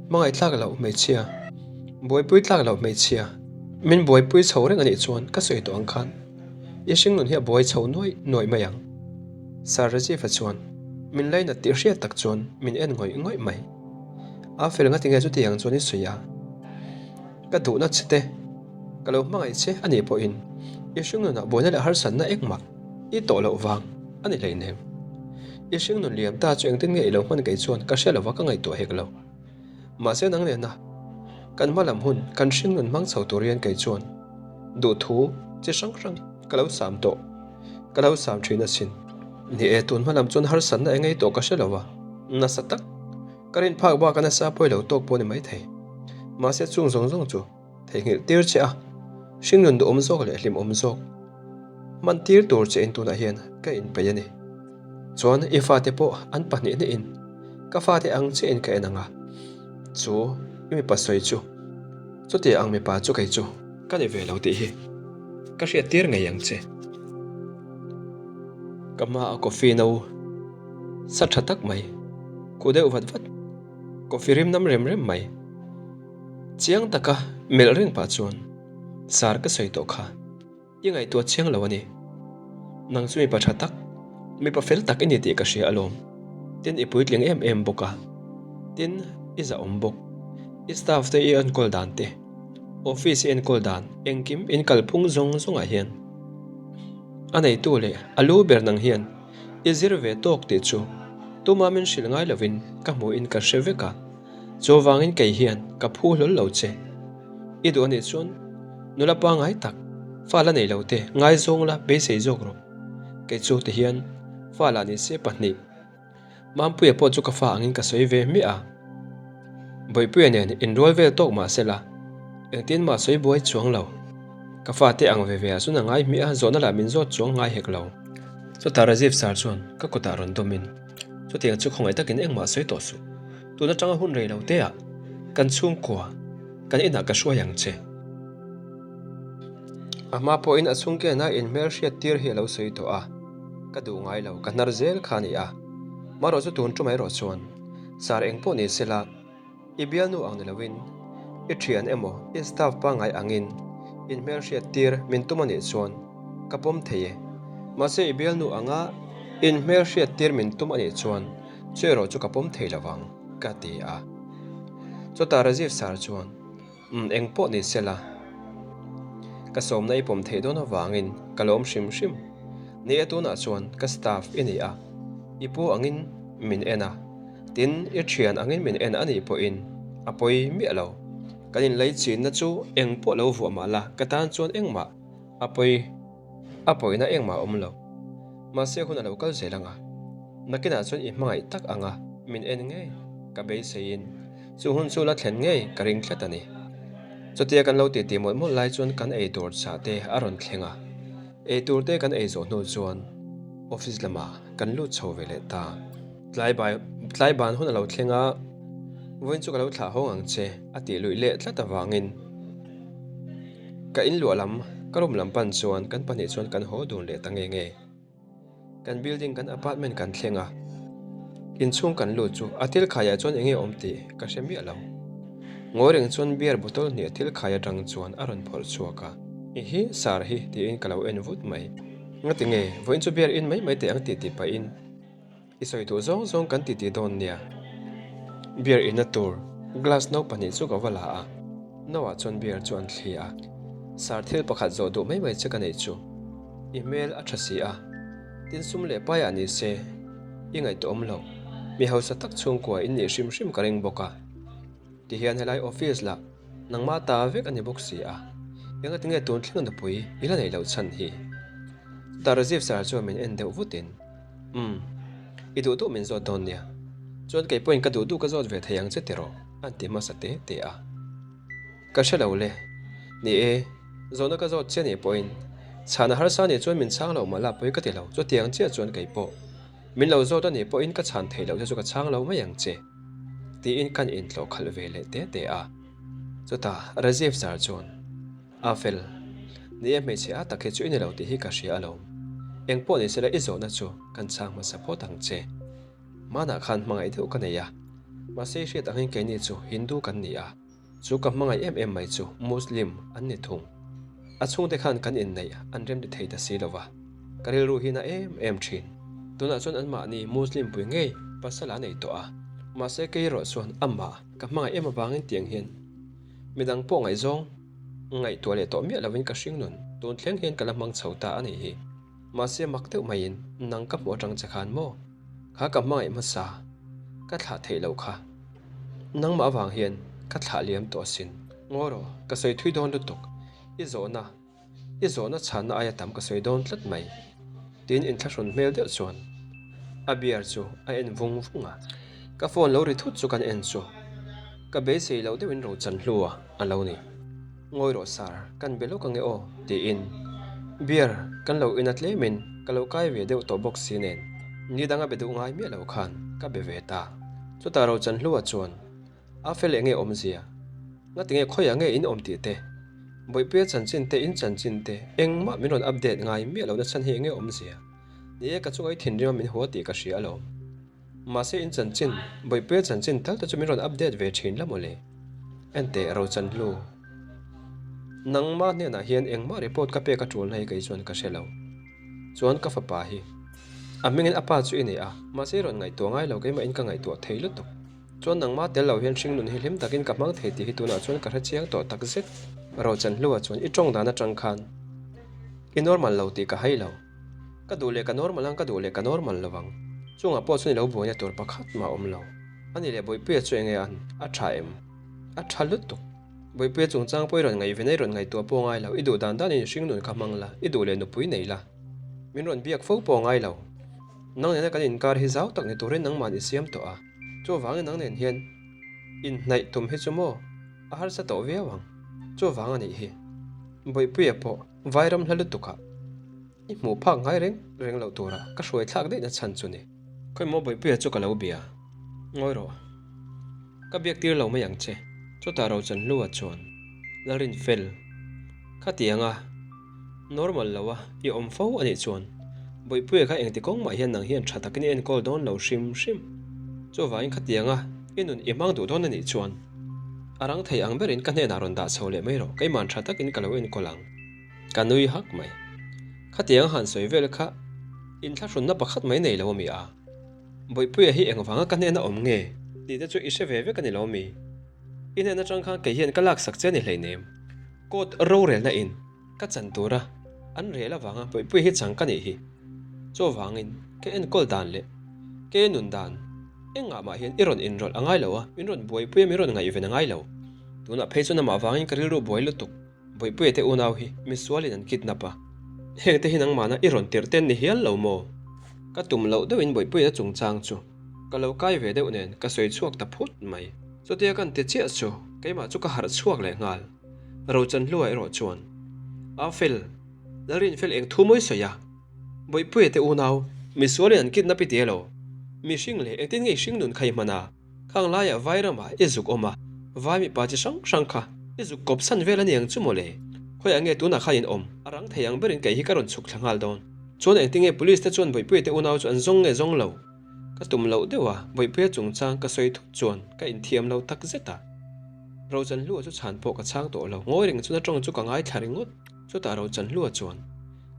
Hmangaih tlak loh hmeichhia, buaipui tlak loh hmeichhia, min buaipui chho reng anih chuan ka sawi tawh ang khan i hringnun hi a buai chho nuaih nuaih mai ang. Sir Rajiv-a chuan min lainat tih hriat tak chuan min en ngawih ngawih mai. A fel ngati nge chuti ang chuan i sawi a? Ka duhna che te, ka lo hmangaih che anih pawhin i hringnunah buaina leh harsatna engmah I tawh loh vang a ni hleinem. I hringnun liam ta chu engtin nge i lo hman kei chuan ka hre lova ka ngaihtuah hek lo. Mahse nang nena kan hma lam hun kan hringnun hmang chho tur hian kei chuan duhthu chi hrang hrang ka lo sam tawh, ka lo sam thin asin. Ni e, tun hma lam chuan harsatna eng ei tawh ka hre lova, nasa tak ka rin phak bak a nasa pawi lo tawk pawh a ni maithei. Mahse chung zawng zawng chu. Theihnghilh tir che a, hringnun duhawm zawk leh hlimawm zawk. Hman tir tur che in tunah hian ka inpeih a ni. Chuan i fate pawh an pahnih hnihin ka fate ang chiahin ka en ang a, chu i mipa sawi chu chuti ang mipa chu kei chu ka ni ve lo tih hi ka hriat tir ngei ang che. Ka hmaah coffee no sa tha tak mai, khuh deuh vat vat, coffee rim nam rem rem mai, chiang taka melh reng pah chuan sar ka sawi tawh kha. I ngaihtuah chiang lo a ni. Nang chu mipa tha tak, mipa fel tak i ni tih ka hria alawm. Tin, i puitling em em bawk a. Tin, i zahawm bawk. I staff te i enkawl dan te, office i enkawl dan engkim in kalphung zawng zawngah hian a neitu leh a lu ber nang hian i zir ve tawk tih chu tuma min hrilh ngai lovin ka hmuhin ka hre vek a. Chuvangin kei hian ka phu hlawl lo che. I duh anih chuan nula pangngai tak, fa la nei lo te ngaizawng la beisei zawk rawh. Kei chu ti hian fa lah ni se pahnih. Mampuia pawh chu ka fa angin ka sawi ve hmiah a. Bawihpuia nen inrual vel tawk mah se la, engtin mah sawi buai chuang lo. Ka fa te ang ve ve ah chuan a ngai hmiah a, zawhna lah min zawt chuang ngai hek lo. Chutah Rajiv sir chuan ka kutah rawn dawmin, Chutiang chu khawngaih takin engmah sawi tawh suh. Tun atanga hun rei lo te ah kan chhungkua kan inah ka hruai ang che. A hma pawhin a chhungkena inhmel hriat tir hi a lo sawi tawh a, ka duh ngai lo, ka hnar zel kha a ni a. Marawh chu tun tum erawh chuan sar eng pawh ni sela i bialnu ang ni loin i thian emaw i staff pangngai angin inhmel hriat tir min tum a nih chuan ka pawm thei e. Mahse i bialnu anga inhmel hriat tir min tum a nih chuan chu erawh chu ka pawm thei lo vang, ka ti a. Chutah Rajiv sar chuan, Umm, eng pawh ni sela, ka sawmna i pawm theih dawn avangin ka lawm hrim hrim. Ni e, tunah chuan ka staff i ni a, i pu angin min en a, tin i thian angin min en a nih pawhin a pawi miah lo. Kan inlei chinna chu eng pawh lo vuah mah la, ka tan chuan engmah a pawi. A pawina engmah a awm lo. Mahse hun a lo kal zel ang a. Nakinah chuan i hmangaih tak ang a, min en ngei ka beiseiin chu hun chu la thlen ngei ka ring tlat a ni. Chutia kan lo titi mawlh mawlh lai chuan kan ei tur chah te a rawn thleng a. Ei tur te kan ei zawh hnu chuan office lamah kan lut chho ve leh ta. Tlai ban hun a lo thleng a, vawiin chu ka lo thlah hawng ang che a tih luih leh tlat avangin, Ka in luah lam, ka room lam pan chuan kan pahnih chuan kan haw dun leh ta nge nge. Kan building kan apartment kan thleng a, inchhung kan lut chu a thil khaiah chuan enge awm tih ka hre miah lo. Ngawi reng chuan beer bottle hnih a thil khai atang chuan a rawn phawrh chhuak a, I hi sar hi tiin ka lo en vut mai. Ngati nge vawiin chu beer in mai mai teh ang tih tih pahin. I sawi duh zawng zawng kan titi dawn nia. Beer inna tur glass no pahnih chu ka va la a, no ah chuan beer chu an thli a. Sar thil pakhat zawh duh mai mai che ka neih chu. I hmel a tha si a, tin sum leh pai ah ni se i ngaihtuah awm lo. Mi hausa tak chhungkua in nih hrim hrim ka ring bawk a. Tihian helai office lah nangmah ta vek a ni bawk si a, engati nge tun thleng a nupui i la neih loh chhan hi? Chutah Rajiv sir chuan min en deuh vutin. Umm, i duh duh min zawt dawn nia. Chuan kei pawhin ka duh duh ka zawt ve thei ang che tiraw? An ti hmasa te te a. Ka hre lo le. Ni e, zawhna ka zawt che nih pawhin chhana harsa nih chuan min chhang lo mah la pawi ka ti lo. Chutiang chiah chuan kei pawh min lo zawt a nih pawhin ka chhan theih loh che chu ka chhang lo mai ang che. Tiin kan intlawh khalh ve leh te te a. Chutah Rajiv sir chuan. A fel. Ni e hmeichhe a tak hi chu i ni lo tih hi ka hria alawm. Eng pawh ni sela i zawhna chu kan chhang hmasa phawt ang che. Hmanah khan hmangaih deuh ka nei a. Mahse i hriat angin keini chu Hindu kan ni a. Chu ka hmangaih em em mai chu Muslim an ni thung. A chhungte khan kan inneih an remti thei ta si lova. Ka rilru hi na em em thin. Tunah chuan anmahni Muslim pui ngei pasal a nei tawh a. Mahse kei erawh chuan amah ka hmangaih em avangin tiang hian Midang pawh ngaihzawng ngaihtuah leh tawh miah lovin ka hring nun tun thleng hian ka la hmang chho ta a nih hi. Mahse mak deuh maiin nang ka hmuh atang che khan maw? Kha ka hmangaih hmasa ka thlah theih loh kha. Nangmah avang hian ka thlah liam tawh asin. Ngaw rawh, ka sawi thui dawn lutuk. I zawhna. I zawhna chhanna aia tam ka sawi dawn tlat mai. Tiin inthlahrun hmel deuh chuan a beer chu a en vung vung a. Ka phone lo ri thut chu kan en chu ka beisei loh deuhin ro chan hlu a a lo ni. Ngawi rawh sir, kan be lawk ange aw tiin Beer kan lo in a tlemin ka lo kai ve deuh tawh bawk si nen ni danga be duh ngai miah lo khan ka be ve ta. Chutah Rochanhlua chuan a fel enge awmzia? Ngatinge khawiah nge in awm tih te? Bawihpuia chanchin te in chanchin te engmah min rawn update ngai miah lohna chhan hi enge awmzia? Ni e ka chunga i thinrim a min hua tih ka hria alawm. Mahse in chanchin, Bawihpuia chanchin tal te chu min rawn update ve thin la mawle. Enteh Rochanhlu. Nangmah hnenah hian engmah report ka pek a tulna hi kei chuan ka hre lo. Chuan ka fapa hi. A hmingin a pa chu i nei a, mahse i rawn ngaihtuah ngai lo keimah in ka ngaihtuah thei lutuk. Chuan nangmah tel lo hian hringnun hi hlim takin ka hmang thei tih hi tunah chuan ka hre chiang tawh tak zet. Rochanhlua chuan i tawng dan atang khan i normal lo tih ka hai lo. Ka duh leh ka normal ang, ka duh leh ka normal lo ang. Chungah pawh chuan i lo buaina tur pakhat mah a awm lo. Ani leh Bawihpuia chu enge an? A tha em? A tha lutuk. Bawihpuia chungchang pawh i rawn ngaihven a, i rawn ngaihtuah pawh ngai lo. I duh dan danin hringnun kha hmang la, i duh leh nupui nei la. Min rawn biak fo pawh ngai lo. Nang nena kan inkar hi zau tak ni turin nangman i siam tawh a. Chuvangin nang nen hian inhnaih tum hi chu maw a harsa tawh viau ang. Chuvang a nih hi. Bawihpuia pawh Vairam hla lutukah i hmuh phak ngai reng reng loh tura ka hruai thlak daihna chhan chu ni. Khawi maw Bawihpuia chu ka lo bia. Ngawi rawh. Ka biak tir lo mai ang che. Chutah Rochanhlua chuan Lalrinfel khatianga normal lo a i awm fo a nih chuan Bawihpuia kha engti kawng mah hian nang hian tha takin i enkawl dawn lo hrim hrim. Chuvangin khatianga i nun i hmang duh dawn a nih chuan a rang thei ang berin ka hnenah rawn dah chho leh mai rawh, keimahn tha takin ka lo enkawl ang. Ka nui hak mai. Khatianga han sawi vel kha inthlahrunna pakhat mai nei lo a mi a? Bawihpuia hi engvanga ka hnena awm nge tih te chu i hre ve vek a ni lo mi? I hnen atang khan kei hian ka laksak che a ni hleinem. Court rorelna in ka chan tura an rel avanga Bawihpuia hi chang ka nih hi. Chuvangin ka enkawl dan leh ke nun dan engah mah hian i rawn inrawlh a ngai lo a, min rawn buaipui a min rawn ngaihven a ngai lo. Tunah phei chuan amah vangin ka rilru buai lutuk. Bawihpuia te unau hi misualin an kidnap a, hengte hi nangmahna i rawn tirh ten ni hial lo maw? Ka tum loh deuhin Bawihpuia chungchang chu ka lo kai ve deuh nen ka sawi chhuak ta phut mai. Chutia kan ti chiah chu keimah chu ka harh chhuak leh nghal. Rochanhlua erawh chuan, A fel, Lalrinfel eng thu mawi sawi a? Bawihpuia te unau misualin an kidnap i ti elo? Mihring leh engtin nge i hringnun kha i hman a? Khang laiah vai ramah i zuk awm a, vai mipa chi hrang hrang kha i zuk kawp san vel a ni ang chu mawle. Khawiah nge tunah khan in awm? A rang thei ang berin kei hi ka rawn chhuk thla nghal dawn. Chuan engtinge police te chuan Bawihpuia te unau chu an zawng nge zawng lo? Ka tum loh deuh a, Bawihpuia chungchang ka sawi thut chuan ka inthiam lo tak zet a. Rochanhlua chu chhan pawh ka chhang tawh lo. Ngawi reng chuan a tawng chu ka ngaithla ringawt. Chutah Rochanhlua chuan,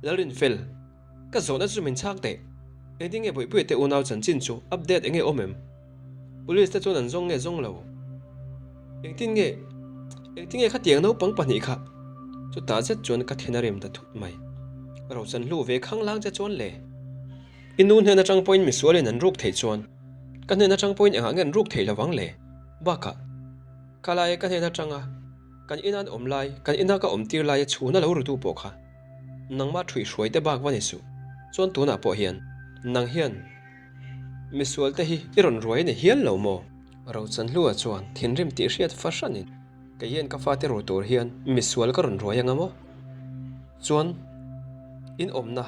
Lalrinfel, Ka zawhna chu min chhak teh. Engtin nge Bawihpuia te unau chanchin chu update enge awm em? Police te chuan an zawng nge zawng lo? Engtin nge engtin nge khatiang naupang pahnih kha? Chutah zet chuan ka thin a rim ta thut mai. Rochan hlu ve khang lang che chuan le. I nu hnen atang pawhin misualin an ruk theih chuan ka hnen atang pawhin engah nge an ruk theih lovang le? Bakah ka lai ka hnen atanga kan ina an awm lai kan ina ka awm tir laia chhuna lo rutu pawh kha Nangmah ṭhuih hruai te bak va ni suh. Chuan tunah pawh hian nang hian misual te hi i rawn ruai a ni hial lo maw? Rochanhlua chuan thinrim tih hriat fahranin kei hian ka fate ru tur hian misual ka rawn ruai anga maw? Chuan in awmna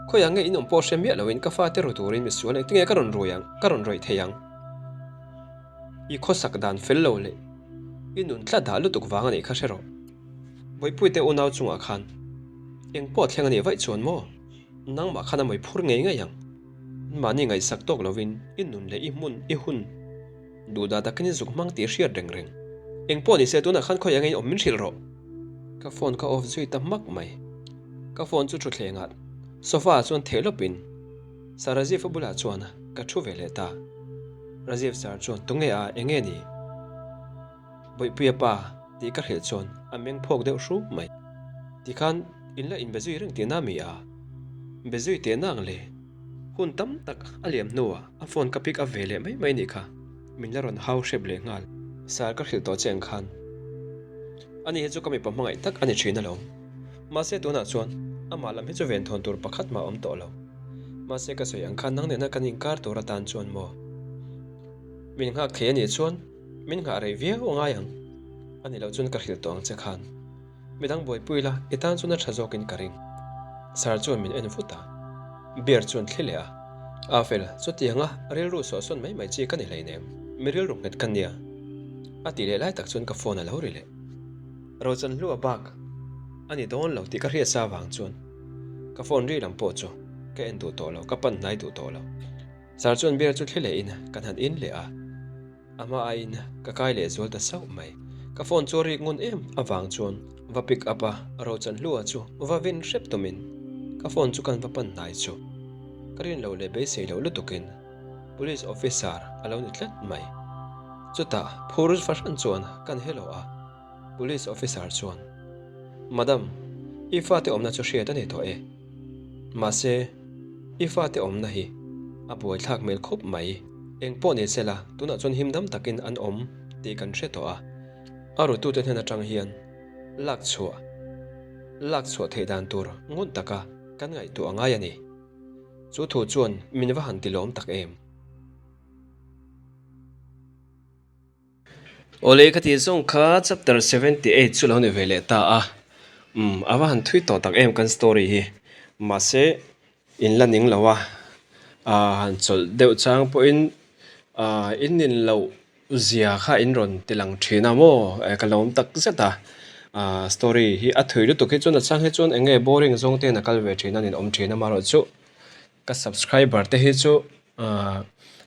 khawiah nge in awm pawh hre miah loin ka fate ru turin misual engtinge ka rawn ruai ang, ka rawn rawih thei ang? I khawsak dan fel lo leh i nun tlat dah lutuk vang a nih kha hre rawh. Bawihpuite unau chungah khan eng pawh thleng a nih vaih chuan maw? Nangmah khan a mawi phur ngei ngei ang. Mahni ngaihsak tawk lovin i nun leh i hmun, i hun duhdah takin i zuk hmang tih hriat reng reng. Eng pawh ni se tunah khan khawiah ngei awm min hrilh rawh. Ka phone ka off zui ta hmak mai. Ka phone chu thutthlengah sofa ah chuan theh lawpin Sir Rajiv-a bulah chuan ka thu ve leh ta. Rajiv sir chuan tunge a enge ni? Bawihpuia pa tih ka hrilh chuan a meng phawk deuh hrup mai. Tikhan in la inbe zui reng tihna mi a? Be zui teh nang le. Hun tam tak a liam hnuah a phone ka pick up ve leh mai mai nih kha. Min la rawn hau hrep leh nghal. Sir ka hrilh tawh che ang khan. Ani hi chu ka mipa hmangaih tak a ni thin alawm. Mahse tunah chuan amah lam hi chu venthawn tur pakhat mah a awm tawh lo. Mahse ka sawi ang khan nang nena kan inkar tur atan chuan maw? Min nghak thei a nih chuan Min nghah rei viau a ngai ang. A ni loh chuan ka hrilh tawh ang che khan. Midang buaipui la, i tan chuan a tha zawkin ka ring. Sir chuan min en vut a, beer chuan thli leh a. A fel, chutianga rilru sawhsawn mai mai chi ka ni hleinem, mi rilru nghet ka nia. A tih leh lai tak chuan ka phone a lo ri leh. Rochanhlua bak a ni dawn lo tih ka hriat sa vang chuan ka phone ri lam pawh chu ka en duh tawh lo, ka pan hnai duh tawh lo. Sir chuan beer chu thli lehin kan han in leh a. A hma aiin ka kai leh zual ta sauh mai. Ka phone chu a rik ngun em avang chuan va pick up a Rochanhlua chu va vin hrep tumin ka phone chu kan va pan hnai chu ka rin loh leh beisei loh lutukin Police officer a lo ni tlat mai. Chutah phur fahran chuan kan hello a. Police officer chuan, Madam, i fate awmna chu hriat a ni tawh e. Mahse, i fate awmna hi a buaithlak hmel khawp mai. Eng pawh ni sela, tunah chuan himdam takin an awm tih kan hre tawh a. A rutute hnen atang hian lak chhuah lak chhuah theih dan tur ngun taka kan ngaihtuah a ngai a ni. Chu thu chuan min va han tilawm tak em? Awle ka tih zawng kha chapter 78 chu lo ni ve leh ta a, umm a va han thui tawh tak em kan story hi, mahse in la ning lo a, ah han chawlh deuh chang pawhin ah in nin loh zia kha in rawn ti lang thin a maw ka lo awm tak zet a, ah story hi a thui lutuk hi chuan a chang hi chuan eng nge boring zawng te in a kal ve thin a nin awm thin amaherawhchu ka subscriber te hi chu. Ahh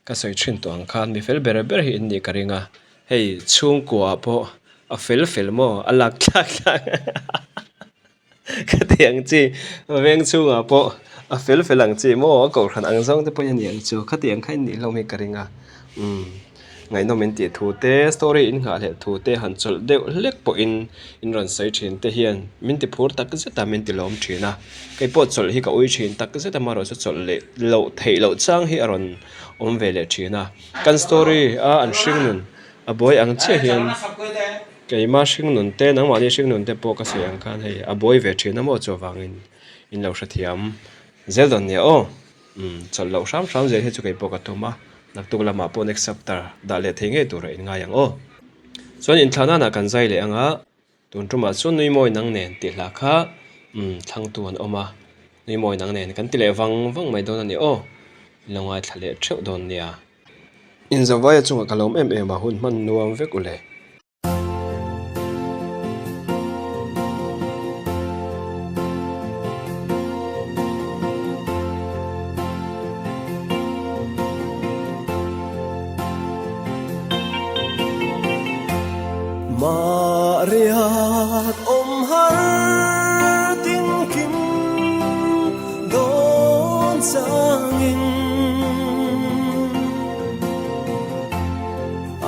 ka sawi thin tawh ang khan mi fel ber ber hi in nih ka ring a, hei chhungkua ah pawh a fel fel maw a lak thlak thlak ka ti ang chi veng chhungah pawh a fel fel ang chi maw a kohhran ang zawng te pawhin a ni ang chu khati ang kha in nih hlawm hi ka ring a umm ngaihnawm in tih thu te story in nghah leh thu te han chawlh deuh hlek pawhin in rawn sawi thin te hian min ti phur tak zet a min ti lawm thin a. Kei pawh chawlh hi ka ui thin tak zet a amaherawhchu chawlh leh loh theih loh chang hi a rawn awm ve leh thin a. Kan story a an hringnun a buai ang chiah hian keima hringnun te nangmahni hringnun te pawh ka sawi ang khan hei a buai ve thin a maw chuvangin in lo hrethiam zel dawn nia aw. Umm chawlh loh hram hram zel hi chu kei pawh ka tum a, naktuk lamah pawh next chapter dah leh thei ngei turah in ngai ang aw. Chuan inthlahna ah kan zai leh ang a. Tun tumah chuan nui mawi nang nen tih hla kha umm thlangtu an awm a, nui mawi nang nen kan ti leh vang vang mai dawn a ni aw, in lo ngaithla leh theuh dawn nia. Inzavaia chungah ka lawm em em a, hun hman nuam vek u le. Mahriat awm har tinkim dawn changin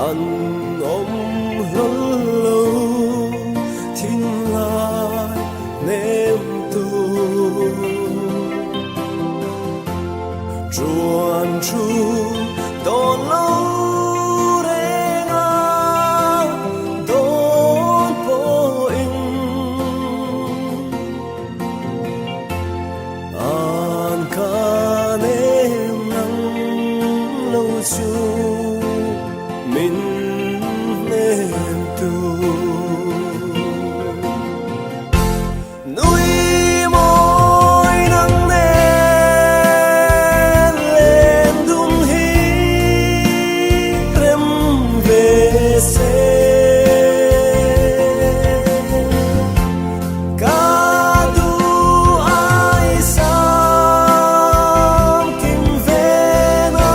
An awm hlawl lo thinlai hnem tu Chuan thu dawn lo reng a dawn pawhin An ka nem nang lo chu min hnem tu. Nui mawi nang nen len dun hi rem ve se. Ka duh ai sang kim ve na.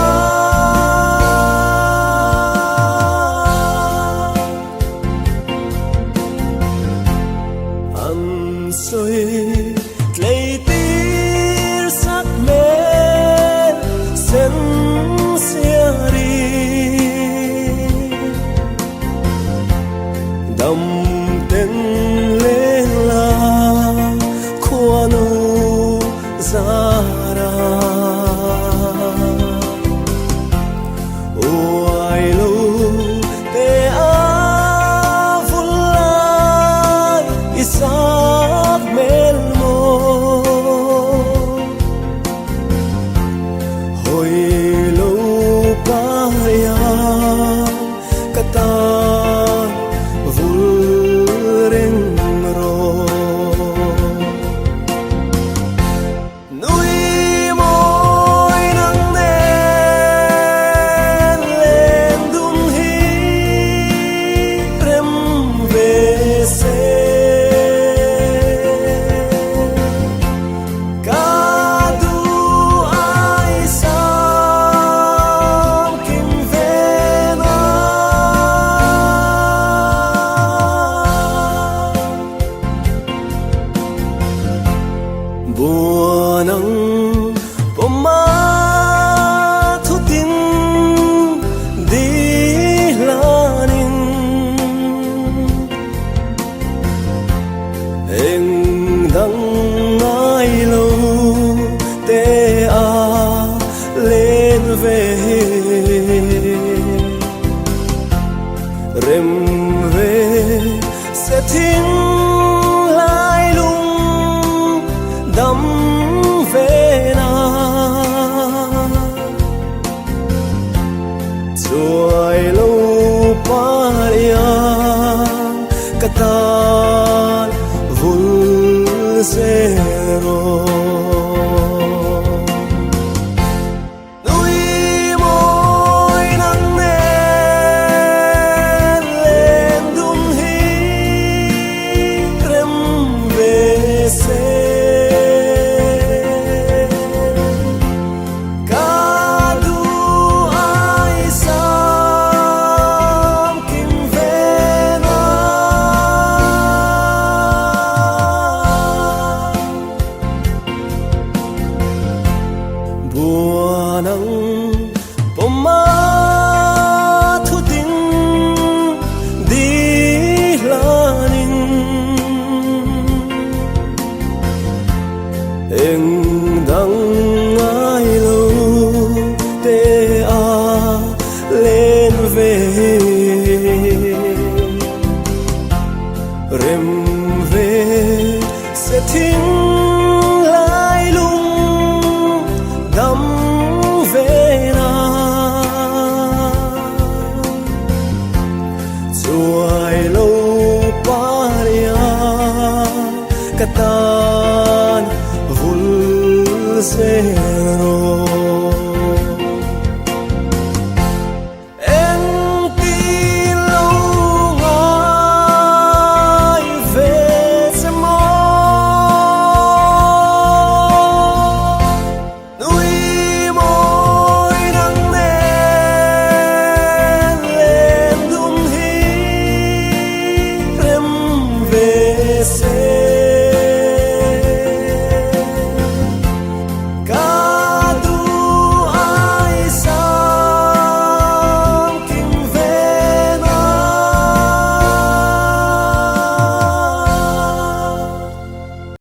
Muan ang.